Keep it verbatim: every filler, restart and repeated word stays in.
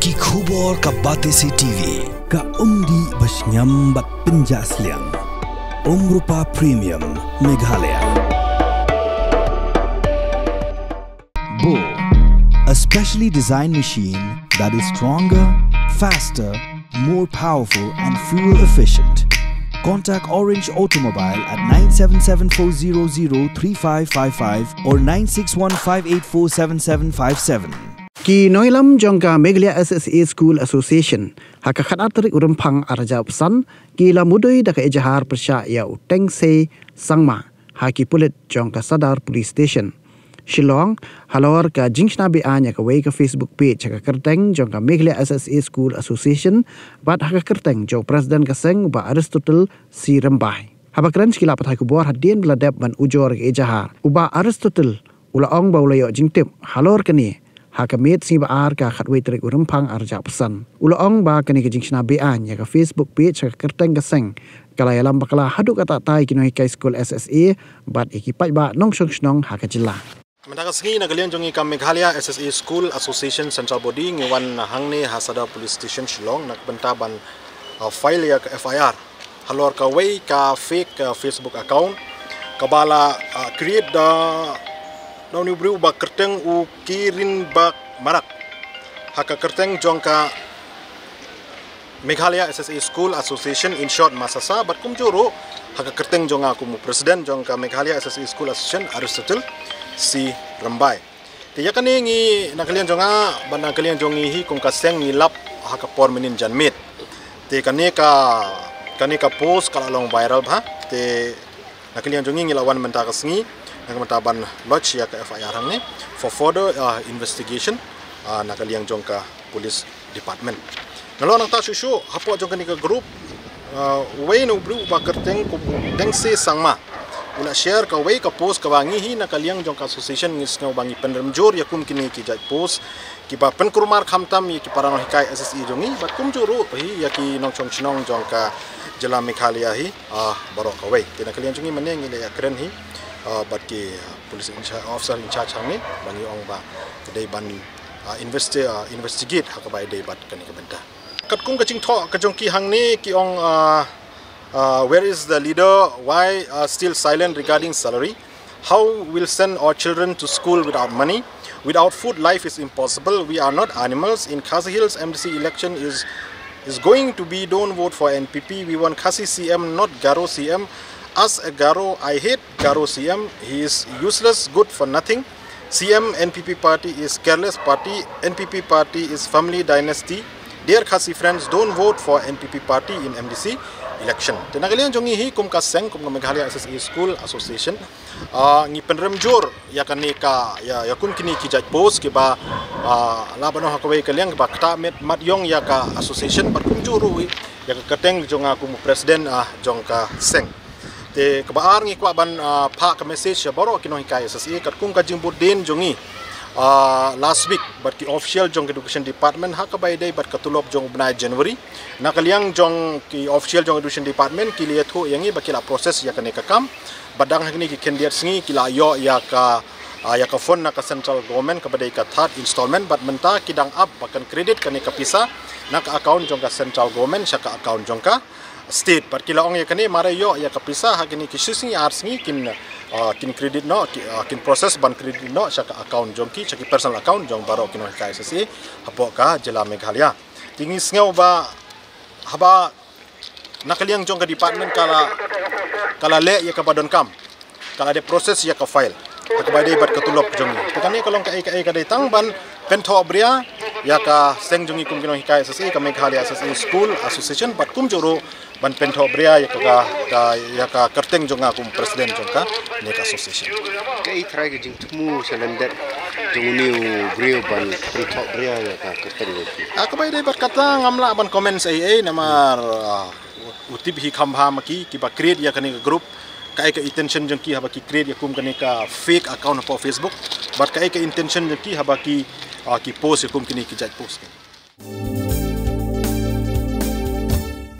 Ki khubor ka Batesi T V. Ka umdih ba shngiam bad pynjah sliang. Umrupa Premium Meghalaya. Bo, a specially designed machine that is stronger, faster, more powerful and fuel efficient. Contact Orange Automobile at nine seven seven four zero zero three five five five or nine six one five eight four seven seven five seven. Ki nongïalam jong ka Meghalaya S S A School Association ha ka khatar tarik u Rymphang arhajar arphew san ki la mudui da ka ejahar pyrshah ïa u Tengse Sangma ha ki pulit jong ka Sadar Police Station, Shillong, halor ka jingshna be-aiñ ïa kawei ka Facebook page ha ka kyrteng jong ka Meghalaya S S A School Association bad ha ka kyrteng jong u President ka seng u Bah Aristotle C Rymbai. Haba kren sha ki lad pathai khubor hadien ba la dep ban ujor ïa ka ejahar, u Bah Aristotle u la ong ba u la ïoh jingtip halor kane ha ka miet sngi ba ar ka khatwei tarik u Rymphang arhajar arphew san. U la ong ba kane ka jingshna be-aiñ ïa ka Facebook page ha ka kyrteng ka seng ka la ïalam bakla haduh katta katta ïa ki nonghikai skul S S A bad ïa ki paidbah nongshong shnong ha ka jylla. Mynta ka sngi na ka liang jong ngi ka Meghalaya S S A School Association Central Body ngi wan hangne ha Sadar Police Station Shillong na ka bynta ban, uh, file ïa ka F I R halor kawei ka fake, uh, Facebook account kaba la, uh, create da, da une u briew ba kyrteng u Kirinbak Marak ha ka kyrteng jong ka Meghalaya S S A School Association, in short MASASA, bad kumjuh ruh ha ka kyrteng jong nga kum u President jong ka Meghalaya S S A School Association, Aristotle C Rymbai. Te ïa kane ngi na ka liang jong nga bad na ka liang jong ngi hi kum ka seng ngi lap ha ka por mynnin janmiet. Te kane ka, kane ka post ka la long viral bha. Te na ka liang jong ngi ngi la wan mynta ka sngi na ka bynta ban lodge ïa ka F I R hangne for further, uh, investigation, uh, na ka liang jong ka police department. Nalor nangta shuh shuh hapoh jong kane ka group, uh, uwei na u briew uba kyrteng kum u Tengse Sangma u la share kawei ka post kaba ngi hi na ka liang jong ka association ngi sngew ba ngi pynrem jur ïa kum kine ki jait post kiba pynkulmar khamtam ïa ki para nonghikai S S A jong ngi bad kumjuh ruh hi ïa ki nongshong shnong jong ka jylla Meghalaya hi, ah, baroh kawei. Te na ka liang jong ngi mynne ngi la ïakren hi, ah, bad ki, ah, police in charge, officer in charge hangne ba ngi ong ba ki dei ban, ah, investi-, ah, investigate ha kaba ïadei bad kane ka bynta. Katkum ka jingthoh ka jong ki hangne ki ong, ah, ah, where is the leader? Why, ah, still silent regarding salary? How will send our children to school without money? Without food, life is impossible. We are not animals. In Khasi Hills, M D C election is, is going to be, don't vote for N P P. We want Khasi C M, not Garo C M. As a Garo, I hate Garo C M. He is useless, good for nothing. C M, N P P party is careless party. N P P party is family dynasty. Dear Khasi friends, don't vote for N P P party in M D C election. Te na ka liang jong ngi hi kum ka seng, kum ka Meghalaya S S A School Association, ah, ngi pynrem jur ïa kane ka, ïa, ïa kum kine ki jait post kiba, ah, lah ban ong ha kawei ka liang kiba ktah met mat ïong ïa ka association bad kumjuh ruh ïa ka kyrteng jong nga kum u president, ah, jong ka seng. Te kaba ar ngi kwah ban, ah, phah ka message ïa baroh ki nonghikai S S A katkum ka jingbud dien jong ngi, ah, last week bad ki official jong ka education department ha kaba ïadei bad ka tulop jong u bnai January. Na ka liang jong ki official jong education department ki la ïathuh ïa ngi ba ki la process ïa kane ka kam. Bad dang ha kine ki khyndiat sngi ki la ïoh ïa ka, ah, ïa ka fund na ka central government kaba dei ka third installment bad mynta ki dang ap ba kan credit kane ka pisa na ka account jong ka central government sha ka account jong ka state. Bad ki la ong ïa kane mar ïoh ïa ka pisa ha kine ki shi sngi ar sngi kin, ah, kin credit noh, ki, ah, kin process ban credit noh sha ka account jong ki, sha ki personal account jong baroh ki nonghikai S S A hapoh ka jylla Meghalaya. Te ngi sngew ba haba na ka liang jong ka department ka la, ka la leh ïa kaba donkam, ka la dep process ïa ka file ha kaba ïadei bad ka tulop jong ngi. Te kane ka long kaei kaei ka dei tang ban pynthoh bria ïa ka seng jong ngi kum ki nonghikai S S A, ka Meghalaya S S A School Association bad kumjuh ruh ban pynthoh bria ïa ka, ka, ïa ka kyrteng jong nga kum president jong kane ka association. Kaei trai ka jing thmu sha lyndet jong une u briew ban pynthoh bria ïa ka kyrteng jong ki. Ah, kaba ïadei bad kata ngam lah ban comment ei ei namar, ah, u tip hi kham bha ma ki, kiba create ïa kane ka group, kaei ka intention jong ki haba ki create ïa kum kane ka fake account hapoh Facebook, bad kaei ka intention jong ki haba ki, ah, ki post ïa kum kine ki jait post.